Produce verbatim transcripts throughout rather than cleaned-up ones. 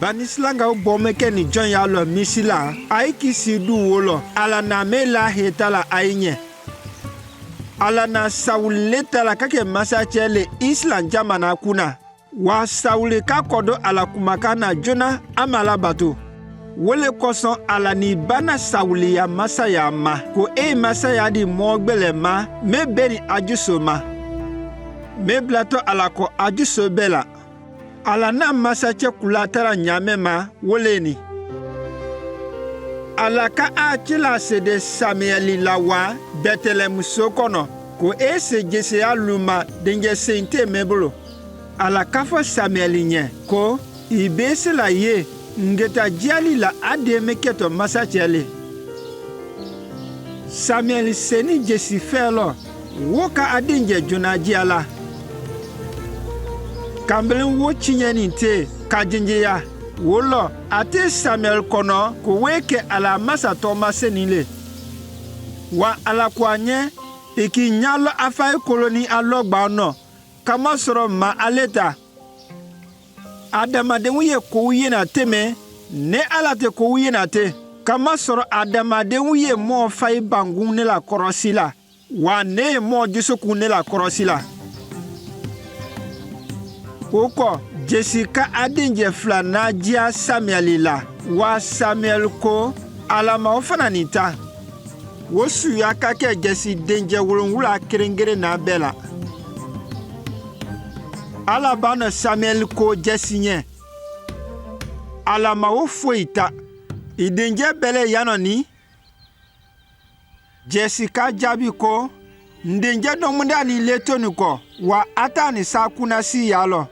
Banisila nga u bome kɛ ni jɔyalɔ Misila, aiki sidu wolo, ala na mela he tala ainyɛ. Ala na sawule tala kakɛ masacɛ le Island jamana kuna. Wa sawule ka kɔdo ala kuma kana jona ama la bato. Wole kɔsɔn ala ni bana sawule ya masaya ma, ko e masaya di mɔɔ gbele ma, me beni ajuso ma. Me blatɔ ala ko ajuso bela. Ala na masacɛ kula tara nyame ma woleni. Ala ka a cila sede Samuɛli la wa Bɛtɛlɛm so kɔnɔ, ko e se Jesi alu ma denjɛ sɛinte mebolo. Ala ka fɔ Samuɛli nyɛ ko, ibesela ye, ngeta jiali la ademe kɛtɔ masacɛ le. Samuɛli seni Jesi fɛlɔ, wo ka adenjɛ jona jiala. Kambilen wo cinyɛ ni te, ka jinji ya, wolɔ, ate Samuɛli kɔnɔ, ko wekɛ ala masatɔ maseni le. Wa ala ko anyɛ, iki nyalɔ afai koloni alɔgba nɔ, kamasɔrɔ ma aleta. Adamaden wuyɛ ko wuyena te me, ne alate ko wuyena te. Kamasɔrɔ adamaden wuyɛ mɔɔ fai bangun ne la kɔrɔsi la. Wa ne mɔɔ jusoku ne la kɔrɔsi la. Okɔ, Jesi ka adenjɛ fila na jia Samuɛli la. Wa Samuɛli ko, ala ma ofana ni ta. Wosu ya kakɛ Jesi denjɛ wolonwula kerengere na bela. Ala banɔ Samuɛli ko Jesi nyɛ. Ala ma ofo ita. Idenjɛ bele yanɔ ni. Jesi ka jabi ko, ndenjɛ dɔmunda ni letoni kɔ, wa ata ni sa kuna si yalɔ.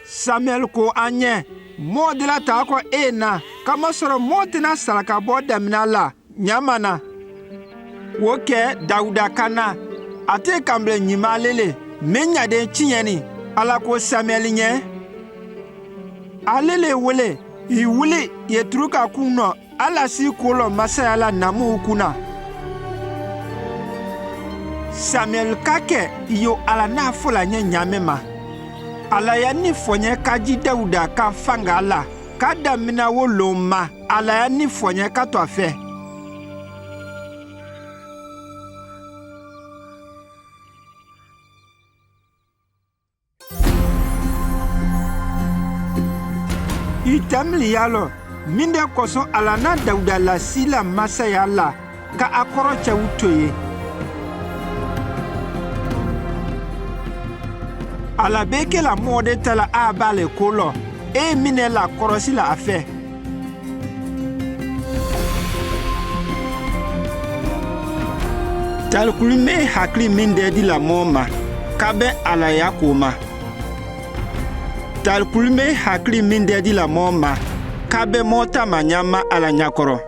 Samuɛli ko anyɛ, mɔɔ dila taakɔ e na, kamasɔrɔ mɔɔ tena salaka bɔ damina la, nyamana. Wokɛ Dawuda kana, ate kambilen nyima lele, me nyade cinyɛ ni, ala ko Samuɛli nyɛ. Alele wele, iwuli, yɛ turuka kun nɔ, ala si kolɔ masaya la namu kuna. Samuɛli kakɛ, iyo ala na fola nyɛ nyame ma. Ala ya ni fɔnyɛ kaji Dawuda ka fanga la, ka damina wo loma, ala ya ni fɔnyɛ ka tɔ afɛ. Itamli yalɔ, mindɛ kɔsɔn ala na Dawuda lasi la masaya la, ka akɔrɔ cɛ wutoye. Ala be kɛ la mɔɔ de tala a bale kolɔ, e minɛ la kɔrɔsi la afɛ. Talikulme hakili mindɛ di la mɔɔ ma, ka bɛ ala ya ko ma. Talikulme hakili mindɛ di la mɔɔ ma, ka bɛ mɔɔ tama nyama ala nyakɔrɔ.